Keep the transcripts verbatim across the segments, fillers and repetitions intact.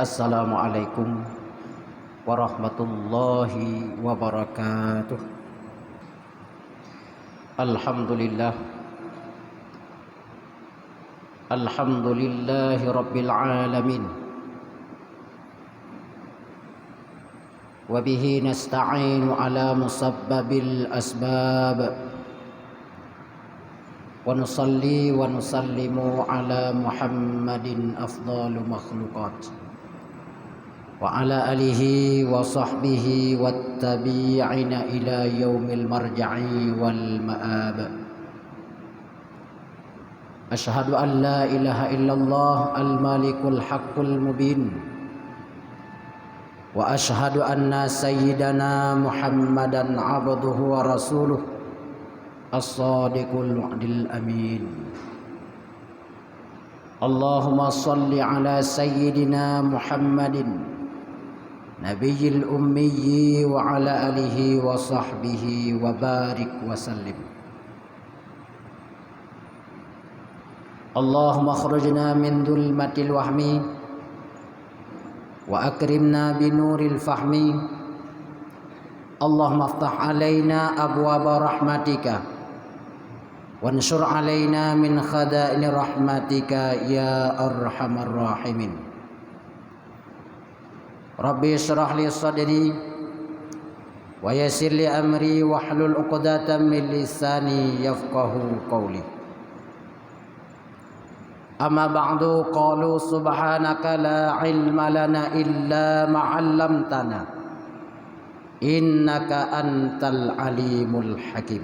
Assalamualaikum warahmatullahi wabarakatuh. Alhamdulillah. Alhamdulillahi rabbil alamin. Wa bihi nasta'inu ala musabbabil asbab. Wa nusalli wa nusallimu ala Muhammadin afdalu makhluqat. Wa ala alihi wa sahbihi wat tabi'ina ila yaumil marja'i wal ma'ab. Asyhadu an la ilaha illallah al-malikul haqqul mubin. Wa asyhadu anna sayyidana Muhammadan abduhu wa rasuluh, as-sadiqul wa'dil amin. Allahumma salli ala sayyidina Muhammadin, nabiyil ummiyyi, wa ala alihi wa sahbihi wa barik wa sallim. Allahumma akhrijna min dhulumatil wahmi wa akrimna binuril fahmi. Allahumma iftah alaina abwaba rahmatika wansyur alaina min khaza'ini rahmatika ya arhamar rahimin. Rabbi syrah li sadri wa yassir li amri wahlul uqdatam min lisani yafqahu qawli. Amma ba'du, qalu subhanaka la ilma lana illa ma 'allamtana innaka antal alimul hakim.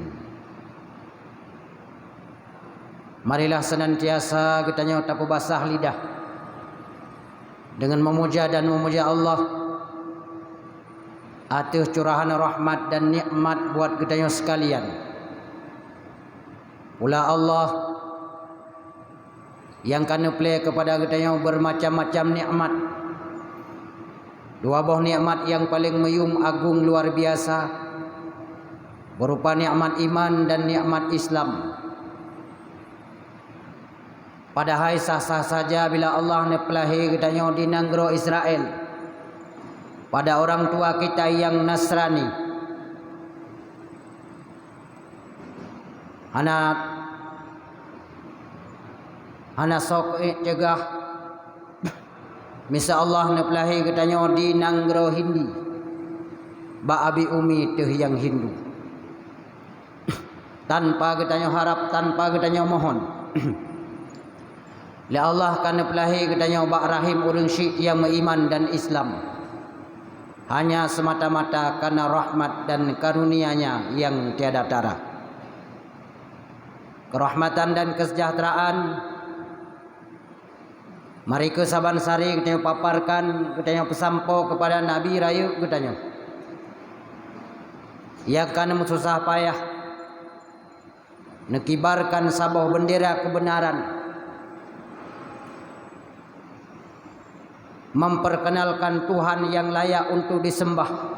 Marilah senantiasa geutanyoe tapeubasah lidah deungon meumuja dan meumuja Allah ateueh curahan rahmat dan nikmat buat geutanyoe seukalian. Pula Allah nyang ka neuplée keupada geutanyoe beumacam-macam nikmat. Dua boh nikmat nyang paleng meuyuem agong luar biasa, beurupa nikmat iman dan nikmat Islam. Padahai sah-sah saja bila Allah neupeulahé geutanyoe di nanggroe Israel pada orang tua kita nyang Nasrani. Hana, hana soe keuék ceugah, miseu Allah neupeulahé geutanyoe di nanggroe Hindi, bak abi umi teuh nyang Hindu. Tanpa geutanyoe harab, tanpa geutanyoe mohon. Lé Allah ka neupeulahé geutanyoe bak rahim ureuëng syik nyang meuiman dan Islam, hanya seumata-mata kareuna rahmat dan karunia-Nya nyang tiada tara. Keurahmatan dan keuseujahteuraan mari keu saban sari geutanyoe paparkan, geutanyoe peusampoe keupada Nabi rayeuk geutanyoe, nyang ka neumeususah payah neukibarkan saboh beundera keubeunaran, memperkenalkan Tuhan nyang layak untuk disembah.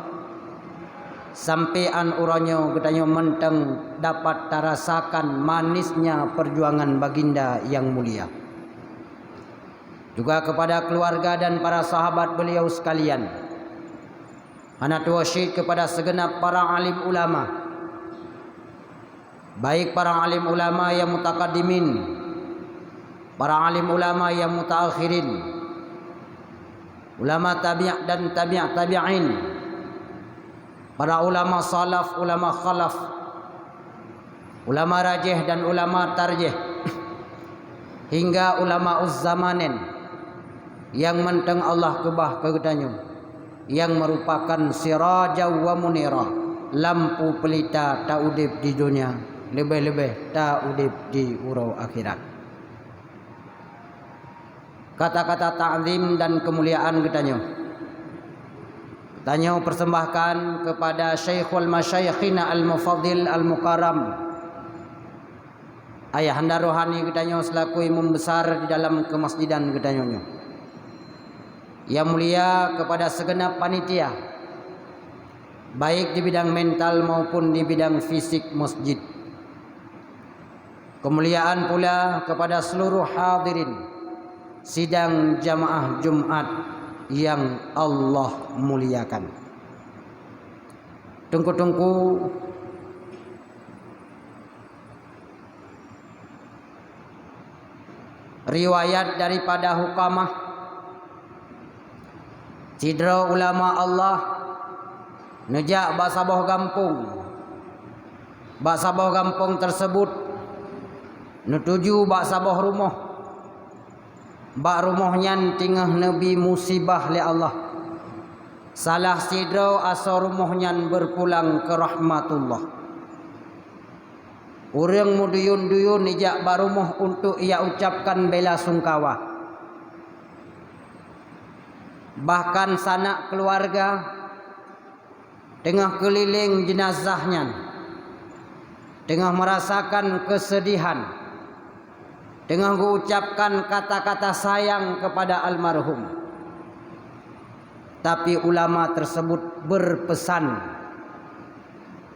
Sampoe 'an uroe nyoe geutanyoe mantong dapat tarasakan manisnya perjuangan baginda nyang mulia. Juga kepada keluarga dan para sahabat beliau sekalian. Hana tuwoe syik kepada segenap para alim ulama, baik para alim ulama nyang mutakadimin, para alim ulama nyang mutaakhirin, ulama tabi' dan tabi' tabi'in, para ulama salaf, ulama khalaf, ulama rajih dan ulama tarjih, hingga ulama uzzamanen nyang mantong Allah keubah keu geutanyoe, nyang meurupakan sirajan wa munira, lampu peulita ta udeb di donya, leubeh-leubeh ta udeb di uroe akhirat. Kata-kata takzim dan keumuliaan geutanyoe, geutanyoe persembahkan kepada Syaikhul Masyaikhina Al-Mufaddil Al-Mukarram, ayahanda rohani geutanyoe selaku imum besar di dalam keumasjidan geutanyoe nyoe. Nyang mulia kepada segenap panitia, baik di bidang mental maupun di bidang fisik masjid. Keumuliaan pula kepada seluruh hadirin sidang jamaah Jumat yang Allah muliakan. Teungku-teungku, riwayat daripada Hukamah, sidroe ulama Allah neujak bak saboh gampông. Bak saboh gampông tersebut, neutuju bak saboh rumoh. Bak rumoh nyan teungoh neubi musibah lé Allah. Salah sidroe asoe rumoh nyan beupulang keu rahmatullah. Ureuëng meuduyun-duyun ijak bak rumoh untuk ia ucapkan bela sungkawa. Bahkan sanak keuluwarga teungoh keulileng jeunazah nyan, teungoh meurasakan keuseudihan, teungoh geuucapkan kata-kata sayang keupada almarhum. Tapi ulama tersebut beurpeusan.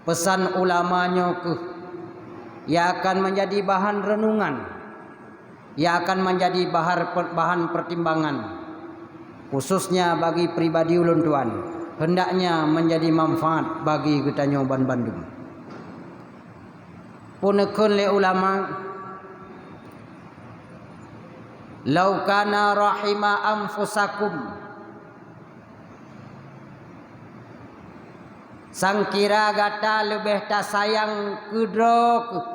Peusan ulama nyoe kheueh nyang akan meunjadi bahan reunungan, nyang akan meunjadi bahar-, bahan peutimbangan, khususnya bagi pribadi ulôn tuan, heundaknya meunjadi manfaat bagi geutanyoe banmandum. Peue neukheun lé ulama, "Lau kana rahima anfusakum," sangkira gata leubeh tasayang keu droe kheueh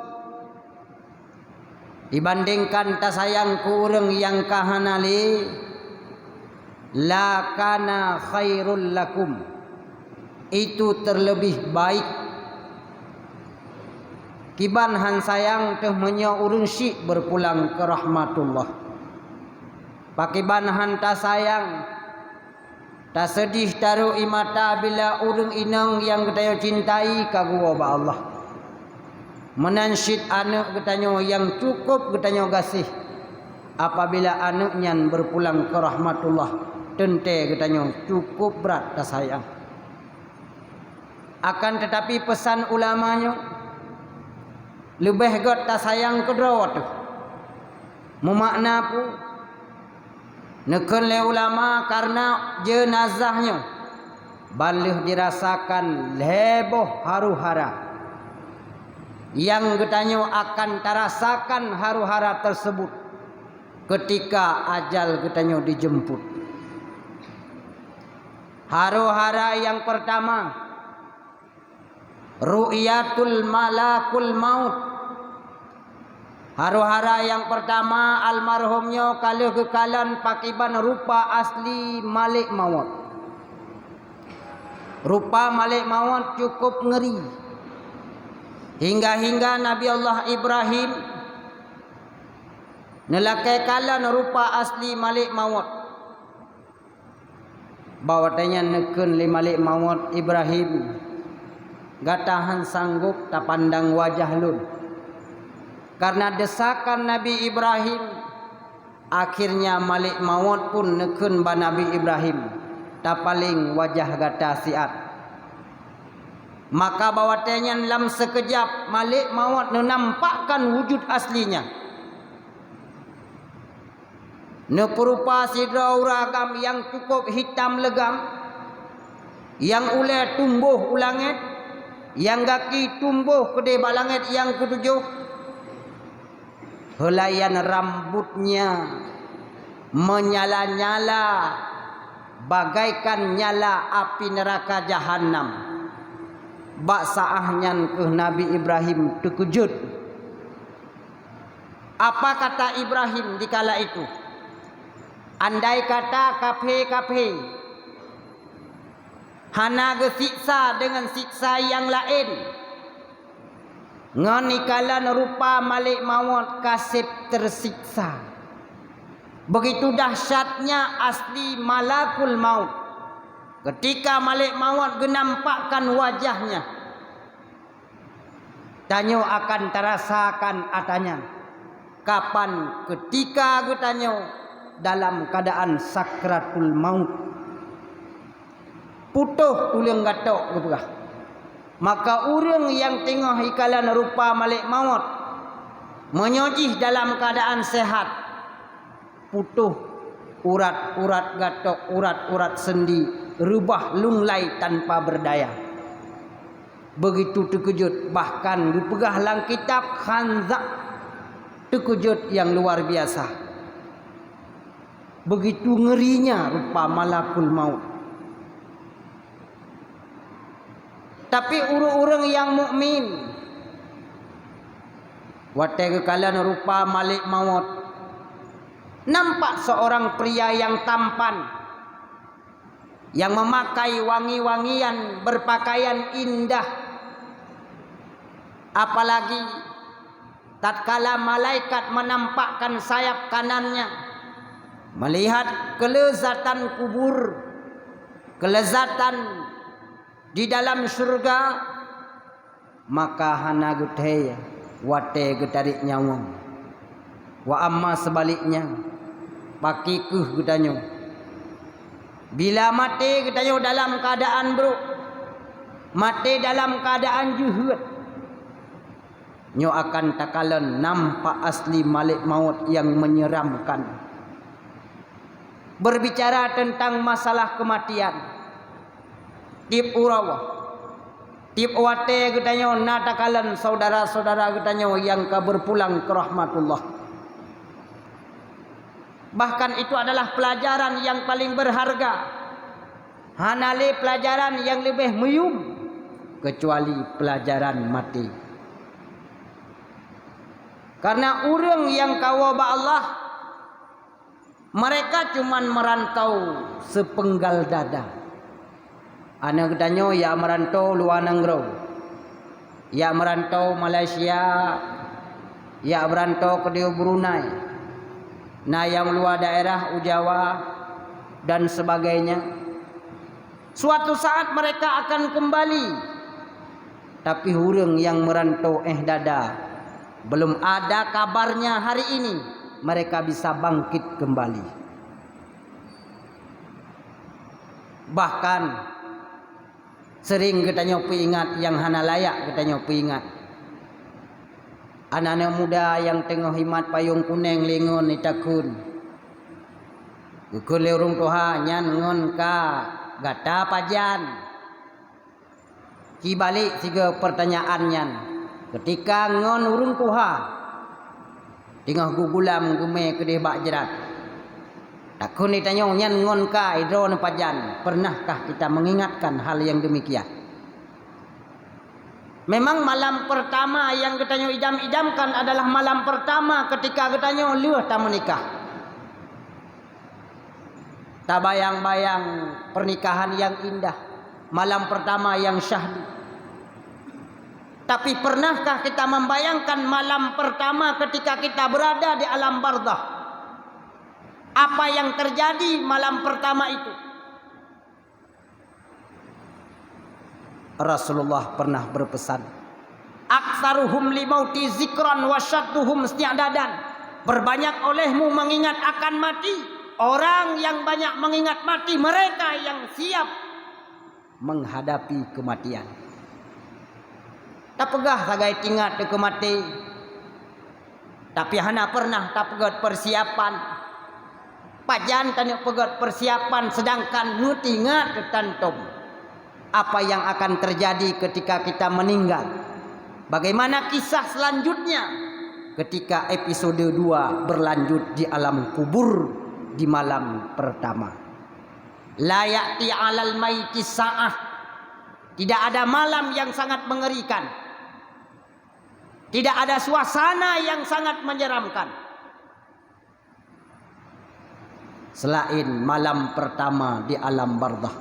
dibandingkan tasayang keu ureuëng nyang ka hana lé, "lakana khairul lakum," itu terlebih baik. Kiban han sayang teuh meunyoe ureuëng syik beupulang keu rahmatullah. Pakiban han tasayang, taseudih tarok ie mata bila ureuëng inong nyang geutanyoe cintai ka geuwoe bak Allah. Meunan cit aneuëk geutanyoe nyang cukup geutanyoe gaséh, apabila aneuëk nyan beupulang keu rahmatullah, teuntée geutanyoe cukup brat tasayang. Akan teutapi peusan ulama nyoe, leubeh gét tasayang keu droe teuh. Meumakna peue? Neukheun lé ulama kareuna jeunazah nyoe ban lheueh dirasakan lhée boh haru-hara. Nyang geutanyoe akan tarasakan haru-hara teusebut keutika ajal geutanyoe jijeumput. Haru-hara nyang peurtama, ru'yatul malakul maut. Haru-hara nyang peurtama, almarhum nyoe ka lheueh geukalon pakiban rupa asli malek mawöt. Rupa malek mawöt cukup ngeuri. Hingga-hingga Nabi Allah Ibrahim neulakée kalon rupa asli malek mawöt. Bak watée nyan neukheun lé malek mawöt, "Ibrahim, gata han sanggop tapandang wajah lôn." Kareuna deusakan Nabi Ibrahim, akhirnya malek mawöt pun neukheun bak Nabi Ibrahim, "Tapaleng wajah gata siat." Maka bak watée nyan lam sikeujab malek mawöt neunampakkan wujud aslinya. Neupeurupa sidroe ureuëng agam nyang cukup hitam leugam, nyang ulée tumboh u langét, nyang gaki tumboh keudeh bak langét nyang keutujoh. Heulayan rambutnya menyala-nyala bagaikan nyala api neuraka jahanam. Bak saát nyan kheueh Nabi Ibrahim teukeujot. Apa kata Ibrahim di kala itu? Andai kata kaphé-kaphé hana geusiksa deungon siksa nyang laén, ngon ikalon rupa malek mawöt ka seb teusiksa. Begitu dahsyatnya asli malakul maut. Ketika malek mawöt geunampakkan wajahnya, tanyoe akan tarasakan atra nyan, kapan keutika geutanyoe dalam keuadaan sakratul maut. Putôh tuleueng gatok geupeugah. Maka ureuëng nyang teungoh ikalon rupa malek mawöt, meunyoe jih dalam keuadaan seuhat, putôh Urat-urat gatok, urat-urat sendi, reubah lunglai tanpa berdaya. Begitu teukeujot, bahkan geupeugah lam kitab Khanzak, teukeujot nyang luar biasa. Begitu ngerinya rupa malakul maut. Tapi ureuëng-ureuëng nyang mukmin, watée geukalon rupa malek maut, nampak seorang pria yang tampan, yang memakai wangi-wangian, berpakaian indah. Apalagi tatkala malaikat menampakkan sayap kanannya, melihat kelezatan kubur, kelezatan di dalam syurga, maka hana geuthée watée geutarek nyawöng. Wa amma sebaliknya, pakri kheueh geutanyoe. Bila maté geutanyoe dalam keuadaan brok, maté dalam keuadaan jeuhet, nyoe akan takalon nampak asli malek maut nyang menyeramkan. Berbicara tentang masalah kematian, tiep uroe, tiep watée geutanyoe na takalon syedara-syedara geutanyoe nyang ka berpulang keu rahmatullah. Bahkan itu adalah pelajaran yang paling berharga. Hana lé pelajaran nyang leubeh meuyum keucuali pelajaran maté. Karena ureuëng nyang ka woe bak Allah, mereka cuman merantau sepenggal dada. Aneuk geutanyoe jak meurantau luwa nanggroe, jak meurantau Malaysia, jak meurantau keudeh Brunei, na nyang luwa daerah u Jawa, dan sebagainya. Suatu saat mereka akan kembali. Tapi ureuëng nyang meurantau éh dada, belum ada kabarnya hari ini, mereka bisa bangkit kembali. Bahkan, sering geutanyoe peuingat nyang hana layak geutanyoe peuingat. Aneuk-aneuk muda nyang teungoh jimat payong kunéng lé ngon jitakheun, geukheun lé ureuëng tuha, "Nyan ngon ka gata pajan?" Ci balek sigoe peurtanyaan nyan, keutika ngon ureuëng tuha teungoh geugulam geumé keudeh bak jrat. Takheun geutanyoe, "Nyan ngon ka droeneuh pajan?" Pernahkah kita mengingatkan hal yang demikian? Memang malam pertama nyang geutanyoe idam-idamkan adalah malam pertama keutika geutanyoe lheueh tameunikah. Tabayang-bayang pernikahan yang indah, malam pertama yang syahdu. Tapi pernahkah kita membayangkan malam pertama ketika kita berada di alam barzakh? Apa yang terjadi malam pertama itu? Rasulullah pernah berpesan, "Aktsaruhum limauti zikran wa syadduhum isti'dadan." Perbanyak olehmu mengingat akan mati orang yang banyak mengingat mati, mereka yang siap menghadapi kematian. Tapeugah sagai tingat keu maté, tapi hana pernah tapeugét persiapan. Pajan taneuk peugét persiapan, sedangkan meutingat teutantom apa yang akan terjadi ketika kita meninggal. Bagaimana kisah selanjutnya ketika episode dua berlanjut di alam kubur di malam pertama? La ya'ti 'alal maiti sa'ah. Tidak ada malam yang sangat mengerikan. Tidak ada suasana yang sangat menyeramkan selain malam pertama di alam barzakh.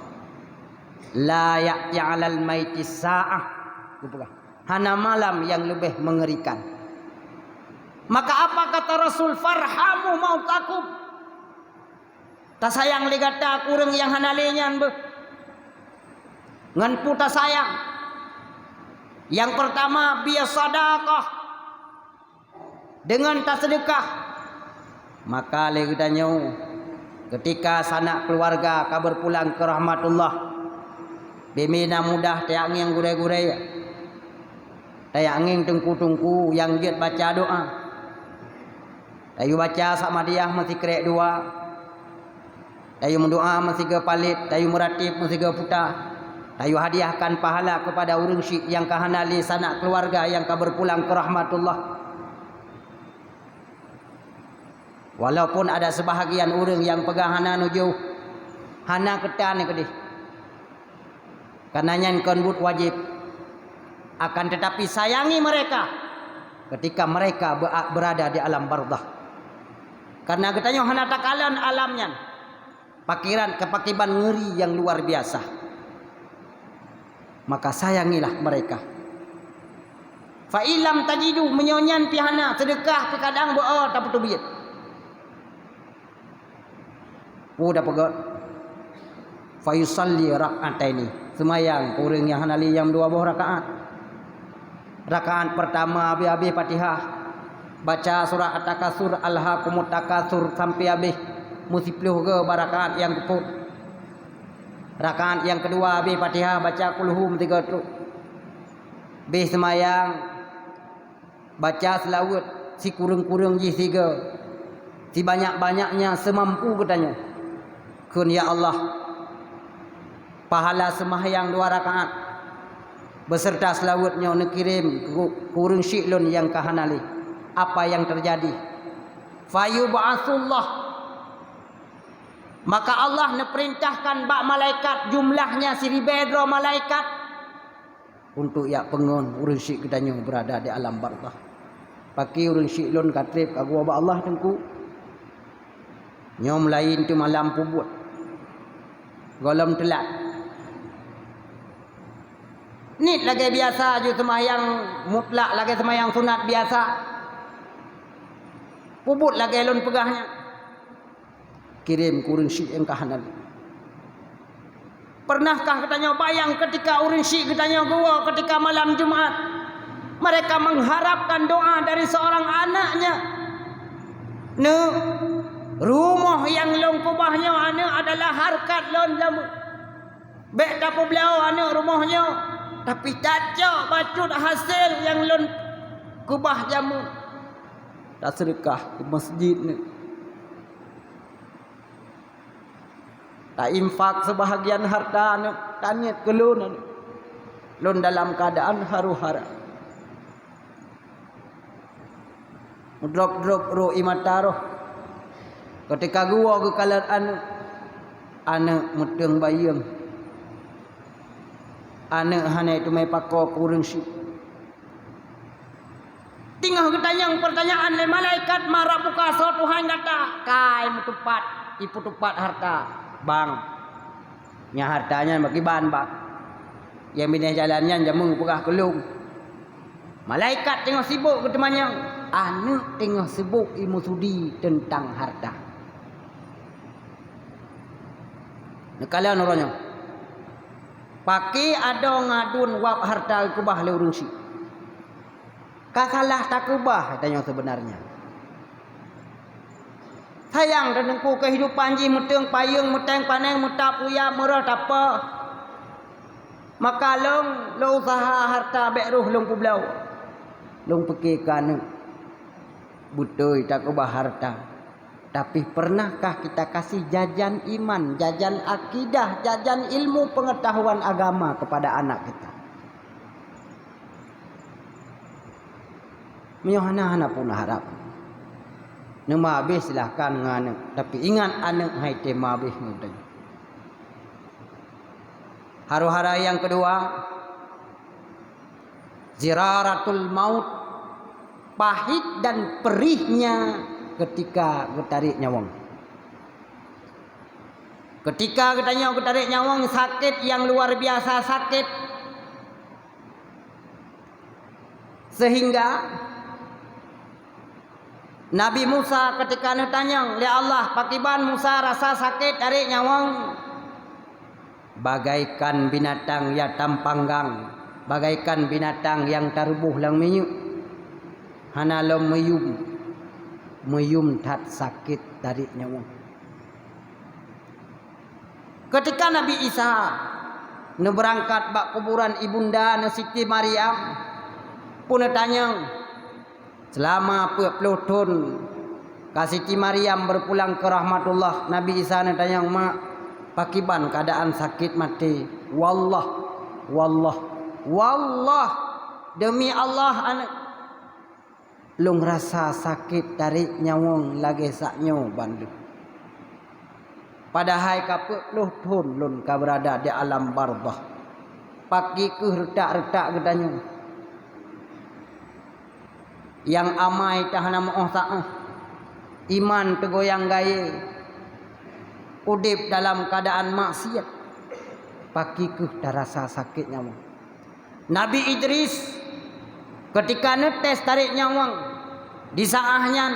La ya'ti 'alal maiti sa'ah. Hana malam yang lebih mengerikan. Maka apa kata Rasul? "Farhamu mautakum." Tasayang lé gata keu ureuëng nyang hana lé nyan beuh. Ngon peue tasayang? Nyang pertama, bisadaqah, deungon taseudeukah. Maka lé geutanyoe, keutika sanak keuluwarga ka beupulang keu rahmatullah, bimina mudah tajak ngieng gurée-gurée, tajak ngieng teungku-teungku nyang jeuet baca doá. Tayue baca Samadiyah meusikrek dua. Tayue meudoa meusigoe palét, tayue meuratéb meusigoe puta, tayue hadiahkan pahala keupada ureuëng syik nyang ka hana lé sanak keuluwarga nyang ka beupulang keu rahmatullah. Walaupun ada seubahagian ureuëng nyang peugah hana nujoh, hana keutan keudeh. Karena nyan kon buet wajéb. Akan tetapi sayangi mereka ketika mereka be-, berada di alam barzakh. Karena geutanyoe hana takalon alam nyan. Pakiran, kepakiban ngeuri yang luar biasa. Maka sayangilah mereka. Fa illam tajidu, meunyoe nyan pih hana, seudeukah pih kadang beu-o tapeuteubiet. Peue tapeugah? Fa yusalli rak'ataini. Seumayang keu ureuëng nyang hana lé nyang dua boh rakaat. Rakaat peurtama habéh-habéh Fatihah, baca surat At-Takatsur, Alhakumut Takatsur sampai habéh, meusiploh goe bak rakaat nyang keupeuet. Rakaat nyang keudua habéh Fatihah, baca Qul Hu meusigoe trok. Béh seumayang, baca seulaweuet sikureueng-kureueng jih sigoe, sibanyak-banyaknya seumampu geutanyoe. Kheun, "Ya Allah, pahala seumahyang dua rakaat beserta seulaweuet nyoe neukirém keu, keu ureuëng syik lôn nyang ka hana lé." Apa nyang teujadi? Fayub'atsullah. Maka Allah neupeurintahkan bak malaikat, jumlahnya siribée droe malaikat, untuk jak peungon ureuëng syik geutanyoe beurada di alam barzakh. Pakri ureuëng syik lôn ka treb ka geuwoe bak Allah Teungku. Nyoe meulayeue teumalam peubuet gohlom teulat. Niet lagée biasa ju seumahyang mutlak, lagée seumahyang sunat biasa. Peubuet lagée lôn peugah nyan. Kirém keu ureuëng syik nyang ka hana lé. Pernahkah geutanyoe bayang ketika ureuëng syik geutanyoe geuwoe ketika malam Jumat? Mereka mengharapkan doa dari seorang anaknya. Neuk, rumoh nyang lôn keubah nyoe aneuëk adalah hareukat lôn jameun. Bék tapeubloe aneuëk rumoh nyoe, tapi tacok bacut hasé nyang lôn keubah jameun. Taseudeukah keu masjid neuk. Tainfak seubahagian hareuta neuk, taniet keu lôn aneuëk. Lôn dalam keuadaan haru-hara. Meudrop-drop rôh ie mata roh. Ketika geuwoe geukalon aneuëk, aneuëk meuteung bayeueng. Aneuëk hana teumé pakoe keu ureuëng syik. Teungoh geutanyong peurtanyaan lé malaikat, "Man rabbuka, soe Tuhan gata?" Kai meutupat, ipeuteupat hareuta. "Bang, nyan hareuta nyan bak kiban, Bang. Nyang binéh jalan nyan jameun peugah keu lôn." Malaikat teungoh sibok geuteumanyong, aneuëk teungoh sibok imeusudi teuntang hareuta. Neukalon uroe nyoe, pakri adoe ngadun wab hareuta geukeubah lé ureuëng syik. Ka salah takeubah tanyoe seubeunarnya. Sayang Teungku, keuhidupan jih meuteung payeueng, meuteung paneng, meutap uyab, meurôh tapoh. Maka lôn, lôn useuha hareuta bék rôh lôn peubloe. Lôn pike keu aneuëk. Beutôi takeubah hareuta, tapi pernahkah kita kasih jajan iman, jajan akidah, jajan ilmu pengetahuan agama kepada anak kita? Meunyoe hana, hana pun harab. Neuma habéh silahkan ngon aneuëk, tapi ingat aneuëk hai teuma habéh ngon tanyoe. Haru-hara nyang keudua, ziraratul maut, pahit dan perihnya ketika geutarek nyawöng. Ketika geutanyoe geutarek nyawöng, sakét nyang luar biasa sakét. Sehingga Nabi Musa ketika neutanyong lé Allah, pakiban Musa rasa sakét tarek nyawöng, bagaikan binatang nyang tampanggang, bagaikan binatang nyang taruboh lam minyeuk, hana lom meuyum, meuyum that sakét tarek nyawöng. Ketika Nabi Isa neubeurangkat bak kuburan ibunda neuh Siti Maryam, peuneutanyong, "Seulama peuet ploh thon Ka Siti Maryam berpulang ke rahmatullah, Nabi Isa neutanyong, "Mak, pakiban keadaan sakit maté?" "Wallah, wallah, wallah, demi Allah, aneuk, lôn rasa sakét tarék nyawöng lagée sak nyoe bandum. Padahai ka peuet ploh thon lôn ka beurada di alam barzakh." Pakri kheueh reutak-reutak geutanyoe. Nyang amai ta hana meu'oh saôh, iman teugoyang gayée, udeb dalam keuadaan maksiat, pakri kheueh tarasa sakét nyawöng. Nabi Idris, keutika neutés tarék nyawöng, di saát nyan,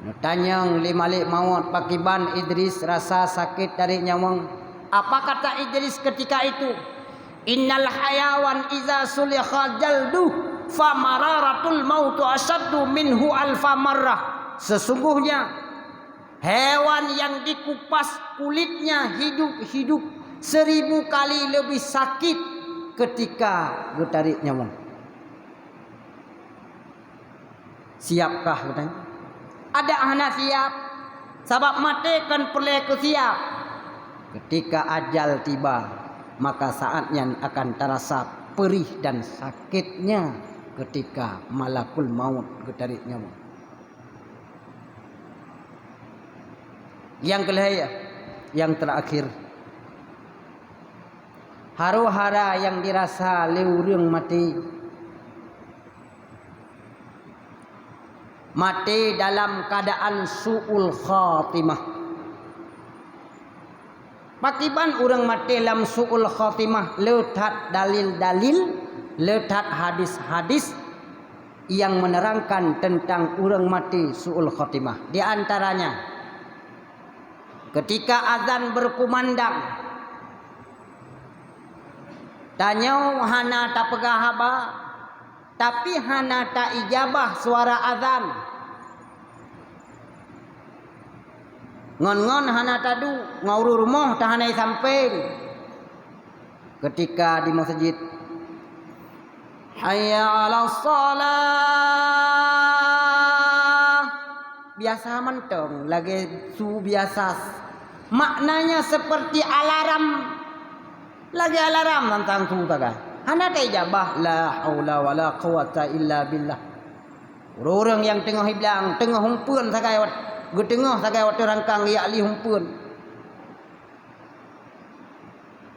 neutanyong lé malek mawöt, "Pakiban Idris rasa sakét tarék nyawöng?" Apa kata Idris ketika itu? "Innal hayawan iza sulikha jalduh, fa mararatul mautu asyaddu minhu alfa marrah." Sesungguhnya, hewan yang dikupas kulitnya hidup-hidup seribu kali lebih sakit ketika geutarék nyawöng. Siapkah geutanyoe? Adak hana siap, sabab maté kon peureulée keu siap. Ketika ajal tiba, maka saat nyan akan tarasa peurih dan sakitnya ketika malakul maut geutarék nyawöng. Nyang keulhée, nyang teurakhir, haro hara nyang dirasa lé ureuëng maté. Maté dalam keuadaan su'ul khatimah. Pakiban ureuëng maté lam su'ul khatimah? Le that dalil-dalil, le that hadis-hadis nyang menerangkan tentang ureuëng maté su'ul khatimah. Di antaranya, ketika azan berkumandang, tanyoe hana tapeugah haba, tapi hana taijabah suara azan. Ngon-ngon hana taduek, ngon ureuëng rumoh tahana sampéng. Ketika di masjid, "Hayya 'alas shalah," biasa mantong, lagée su biasa. Maknanya seperti alarm. Lagée alarm tantang su sagai. Hana taijabah, la haula wala quwwata illa billah. Ureuëng nyang teungoh iblang, teungoh humpeuen sagai wat-, geuteungoh sagai watée rangkang jak li humpeuen.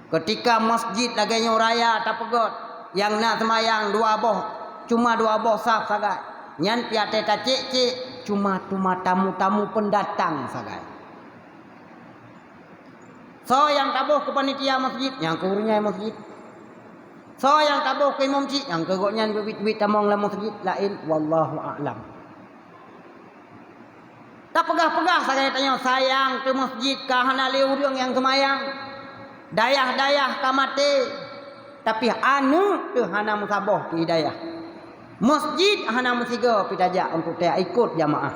Ketika masjid lagée nyoe raya tapeugét, nyang na seumayang dua boh, cuma dua boh saf sagai. Nyan pih watée tacék-cék, cuma teuma tamu-tamu peundatang sagai. Soe nyang taboh keu panitia masjid? Nyang keu ureuëng nyang masjid. Soe nyang taboh keu imum cit? Nyang keu gobnyan beubiet-biet tamong lam masjid laén, wallahu a'lam. Tapeugah-peugah sagai tanyoe sayang keu masjid ka hana lé ureuëng nyang seumayang. Dayah-dayah ka maté, tapi aneuëk teuh hana meusaboh keu hidayah. Masjid hana meusigoe pih tajak untuk tajak ikot jamaah.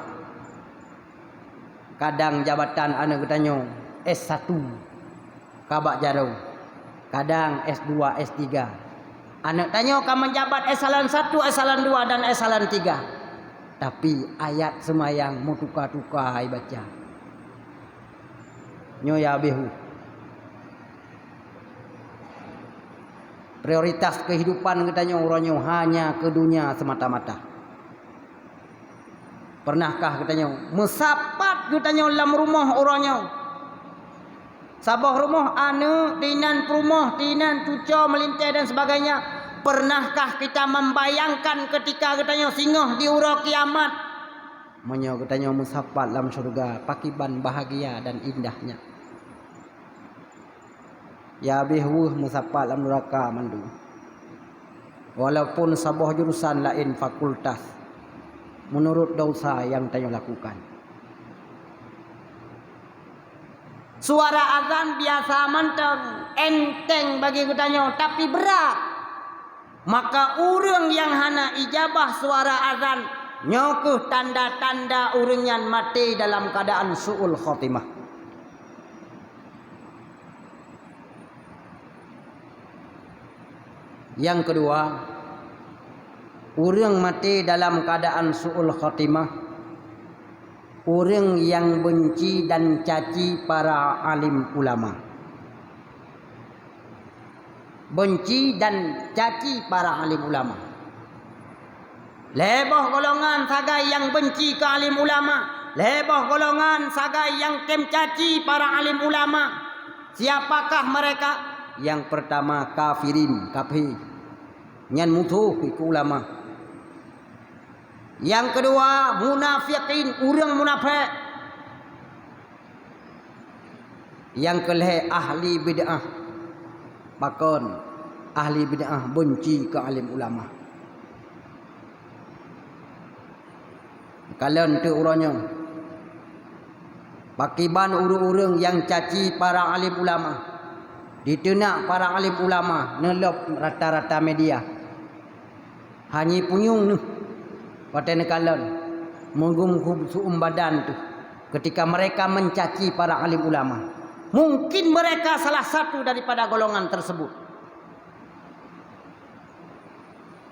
Kadang jabatan aneuëk geutanyoe S satu ka bak jaroe, kadang S dua, S tiga. Aneuëk tanyoe ka meujabat S salan satu, S salan dua, dan S salan tiga. Tapi ayat seumayang meutuka-tuka ibaca. Nyoe ya behu. Prioritas kehidupan geutanyoe uroe nyoe hanya keu dunia semata-mata. Pernahkah geutanyoe meusapat geutanyoe lam rumoh uroe nyoe? Saboh rumoh aneuëk, dinan peurumoh, dinan cuco meulintée dan sebagainya. Pernahkah kita membayangkan ketika geutanyoe singoh di uroe kiamat? Meunyoe geutanyoe meusapat lam syeuruga, pakiban bahagia dan indahnya. Ya habéh weueh meusapat lam nuraka mandum, walaupun saboh jurusan laén fakultas, meunurot desya nyang tanyoe lakukan. Suara azan biasa mantong, enteng bagi geutanyoe, tapi brat. Maka ureuëng nyang hana ijabah suara azan, nyoe kheueh tanda-tanda ureuëng nyan maté dalam keuadaan su'ul khotimah. Nyang keudua, ureuëng maté dalam keuadaan su'ul khotimah, Ureuëng nyang beunci dan caci para alim ulama. Beunci dan caci para alim ulama. Lhée boh golongan sagai nyang beunci keu alim ulama, lhée boh golongan sagai nyang tem caci para alim ulama. Siapakah mereka? Yang pertama, kafirin, kafé. Nyan musuh keu ulama. Yang kedua, munafikin, ureuëng munafék. Nyang keu lhée, ahli bid'ah. Pakon ahli bid'ah beunci keu alim ulama? Kalon teuk uroe nyoe, pakiban ureuëng-ureuëng nyang caci para alim ulama, diteunak para alim ulama neulop rata-rata media. Hana punyueng neuh watée neukalon, meugum suum badan teuh ketika mereka mencaci para alim ulama. Mungkin mereka salah satu daripada golongan tersebut.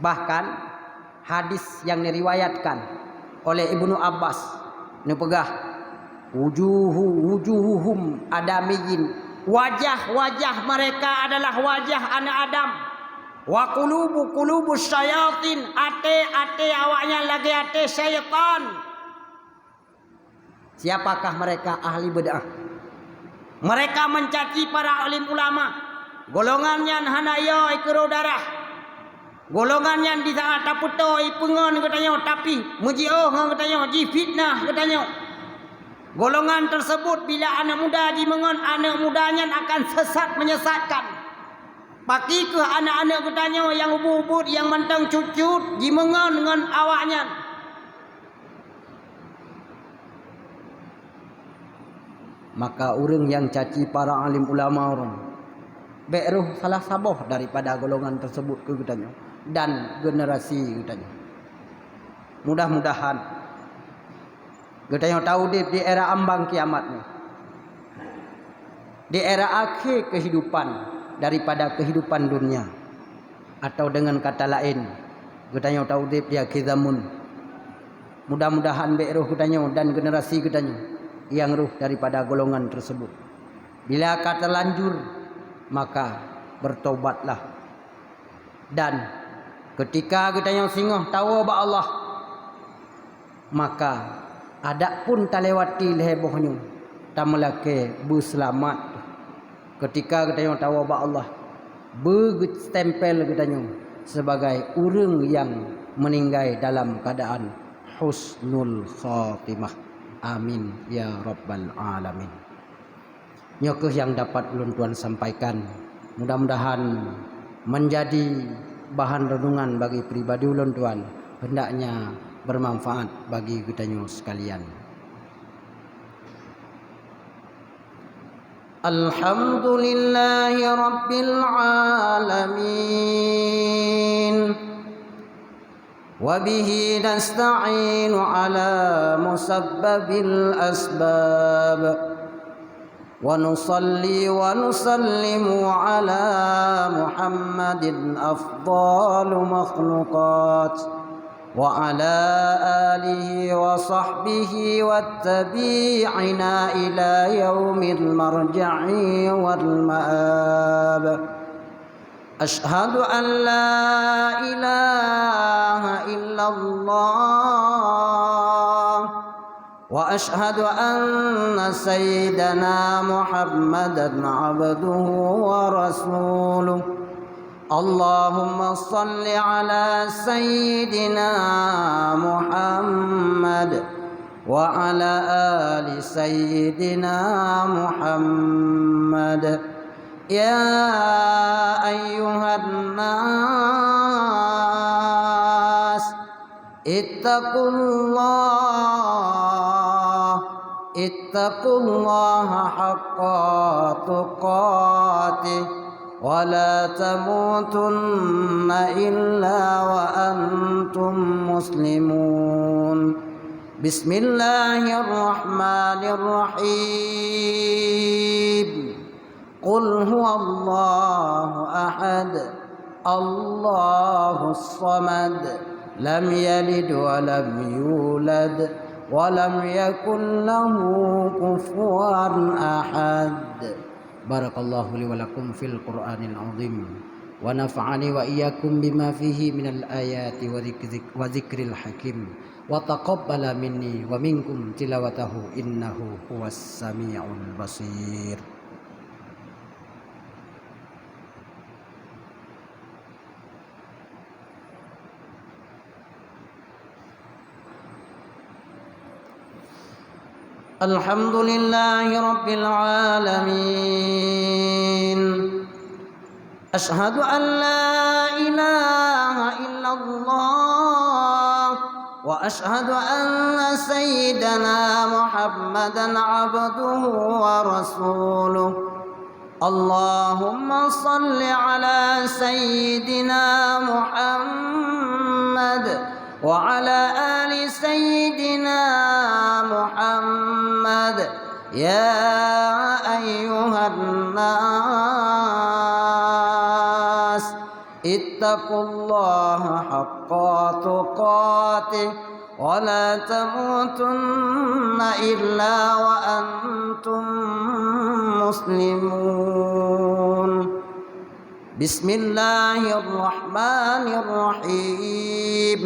Bahkan hadis yang diriwayatkan oleh Ibnu Abbas neupeugah, "Wujuhu, wujuhuhum adamiyin, wajah-wajah mereka adalah wajah anak Adam. Wa qulubu qulubus syayatin, até-até awaknyan lagée até syaitan." Siapakah mereka? Ahli bid'ah. Mereka mencaci para alim ulama. Golongan nyan hana yo ikeuro darah. Golongan nyan di saat tapeutoe ipeungon geutanyoe, tapi meujiôh ngon geutanyoe, jifitnah geutanyoe. Golongan tersebut bila aneuk muda jimeungon, aneuk muda nyan akan sesat menyesatkan. Pakri keuh aneuk-aneuk geutanyoe nyang ubit-ubit, nyang mantong cut-cut jimeungon ngon awaknyan. Maka ureuëng nyang caci para alim ulama ureuëng, bék rhoh salah saboh daripada golongan tersebut keu geutanyoe dan generasi geutanyoe. Mudah-mudahan geutanyoe taudeb di era ambang kiamat nyoe, di era akhé kehidupan daripada kehidupan dunia. Atau dengan kata laén, geutanyoe taudeb di akhé zamon. Mudah-mudahan bék rhoh geutanyoe dan generasi geutanyoe nyang rhoh daripada golongan tersebut. Bila ka terlanjur, maka bertobatlah. Dan ketika geutanyoe singoh tawoe bak Allah, maka adapun talewati lhée boh nyoe, tameulakée beuseulamat. Ketika geutanyoe tawoe bak Allah, beugeustempel geutanyoe sebagai ureuëng nyang meuninggai dalam keuadaan husnul khatimah. Amin ya rabbal alamin. Nyoe kheueh nyang dapat ulôn tuan sampaikan. Mudah-mudahan menjadi bahan renungan bagi pribadi ulôn tuan, hendaknya bermanfaat bagi geutanyoe sekalian. Alhamdulillahi rabbil alamin. وبه نستعين على مسبب الأسباب. ونصلي ونسلم على محمد أفضل مخلوقات، وعلى آله وصحبه والتابعين إلى يوم المرجع والمآب. أشهد أن لا إله إلا الله، وأشهد أن سيدنا محمدا عبده ورسوله. اللهم صل على سيدنا محمد وعلى آل سيدنا محمد. يا أيها الناس، اتقوا الله، اتقوا الله حق تقاته، ولا تموتن إلا وأنتم مسلمون. بسم الله الرحمن الرحيم. قل هو الله أحد، الله الصمد، لم يلد ولم يولد، ولم يكن له كفوا أحد. بارك الله لي ولكم في القرآن العظيم، ونفعني وإياكم بما فيه من الآيات وذك-، وذكر الحكيم، وتقبل مني ومنكم تلاوته إنه هو السميع البصير. الحمد لله رب العالمين. أشهد أن لا إله إلا الله، وأشهد أن سيدنا محمدا عبده ورسوله. اللهم صل على سيدنا محمد وعلى آل سيدنا محمد. يا أيها الناس، اتقوا الله حق تقاته ولا تموتن إلا وأنتم مسلمون. بسم الله الرحمن الرحيم.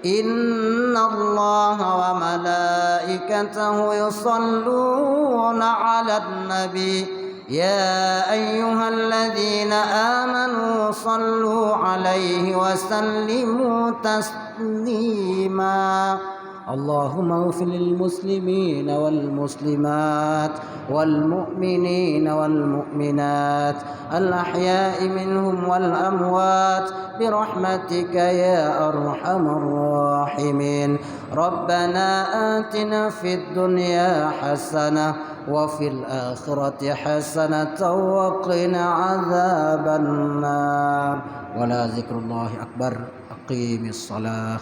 إن الله وملائكته يصلون على النبي، يا أيها الذين آمنوا صلوا عليه وسلموا تسليما. اللهم اغفر للمسلمين والمسلمات والمؤمنين والمؤمنات الأحياء منهم والأموات برحمتك يا أرحم الراحمين. ربنا آتنا في الدنيا حسنة وفي الآخرة حسنة وقنا عذاب النار. ولذكر الله أكبر. أقيم الصلاة.